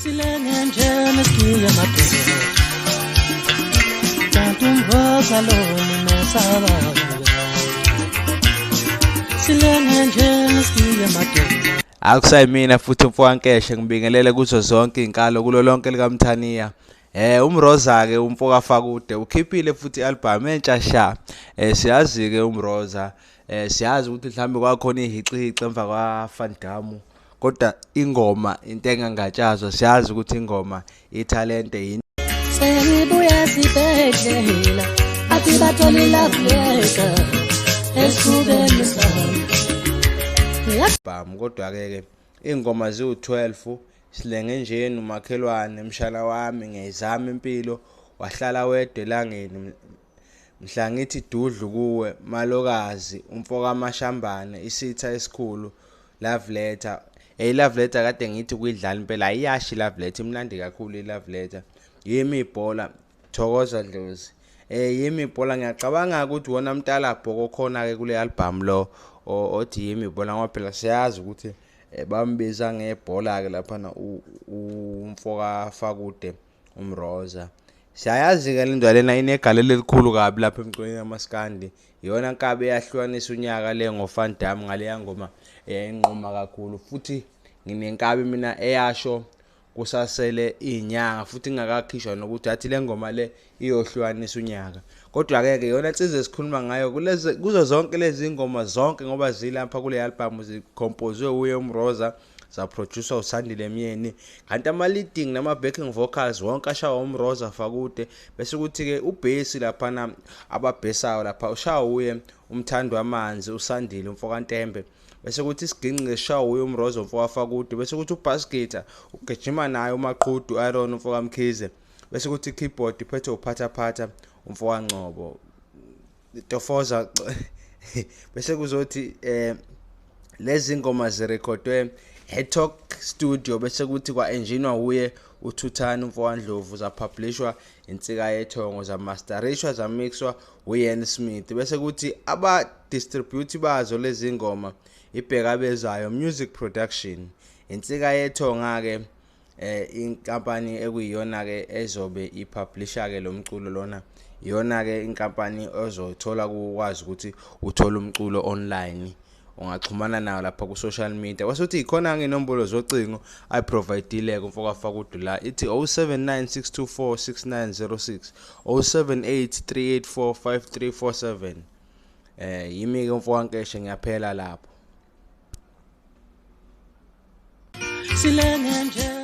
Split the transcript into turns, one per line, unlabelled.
Silenge nje nesigiya madoda, kanti umroza lo nimesabayo. Silenge nje nesigiya madoda.
Akusayimina futhi mfokaNkeshe, ngibingelele kuzo zonke izinkalo kulo lonke likaMthaniya. UMroza ke umfoka Fakude ukhiphile futhi i-album entsha sha. Siyazi ke uMroza, siyazi ukuthi mhlambe kwakhona ihixihixe emva kwa Van Damme, kodwa ingoma into engangatshazwa. Siyazi ukuthi ingoma ithalente yini.
Sengibuya sibhedlela, athi bathole love letter esifubeni sami.
Bam, kodwa ke ingoma ziwu-12, silenge njeni umakhelwane, mshana wami, ngiyayizama impilo, wahlala wedwa elangeni, mhla ngithi dudlu kuwe, malokazi, umfoka Mashambane, isitha esikhulu, love letter. Love letter kade ngithi kuyidlala impela, ayiyashi love letter, imnandi kakhulu i-love letter. Yimi ibhola, Thokoza Dlozi. Yimi ibhola, ngiyacabanga ukuthi wona mntalabho okhona ke kule album lo othi yimi ibhola, ngoba phela siyazi ukuthi bambiza ngebhola ke laphana umfoka Fakude uMroza. Siyayazi ke le ndaba lena inegalelo elikhulu kabi lapha emculweni kamaskandi. Iyona nkabi eyahlukanisa unyaka le ngoVan Damme ngaleya ngoma eyayinquma kakhulu, futhi nginenkabi mina eyasho kusasele izinyanga futhi ingakakhishwa nokuthi athi le ngoma le iyohlukanisa unyaka. Kodwa ke ke yona insizwa esikhuluma ngayo kulezi, kuzo zonke lezi ngoma zonke, ngoba zilapha kule album zicompose uye uMroza, zaproducer uSandile Myeni, kanti ama leading nama backing vocals wonke ashawa uMroza Fakude. Bese kuthi ke ubass laphana ababhesayo lapha ushawa uye umthandi wamanzi uSandile umfokaNtembe, bese kuthi isiginci ngeshawa uye uMroza umfoka Fakude, bese kuthi ubass guitar ugijima naye uMaqhudu Aaron umfoka Mkhize, bese kuthi keyboard iphethe uphathaphatha umfoka Ngcobo Tofoza. Bese kuzothi lezi ngoma zirekhodwe Head Studio, bese kuthi kwa-engineer uye uThuthani umfoka Ndlovu, zapublishwa Insika Yethongo, zamasterishwa zamixwa uYen Smith, bese kuthi aba-distribute bazo lezi ngoma Ibheka Bezayo Music Production. Insika Yethonga ke inkampani ekuyiyona ke ezobe ipublisha ke lo mculo lona, iyona ke inkampani ozothola ukwazi ukuthi uthole umculo online. Ungaxhumana nayo lapha ku social media. Kwasuthi ikhona ke inombolo zocingo ayiprovidile ke umfoka Fakude la, ithi 0796246906, 0783845347. Yimi ke umfoka Nkeshe, ngiyaphela lapho.
Silenge nje.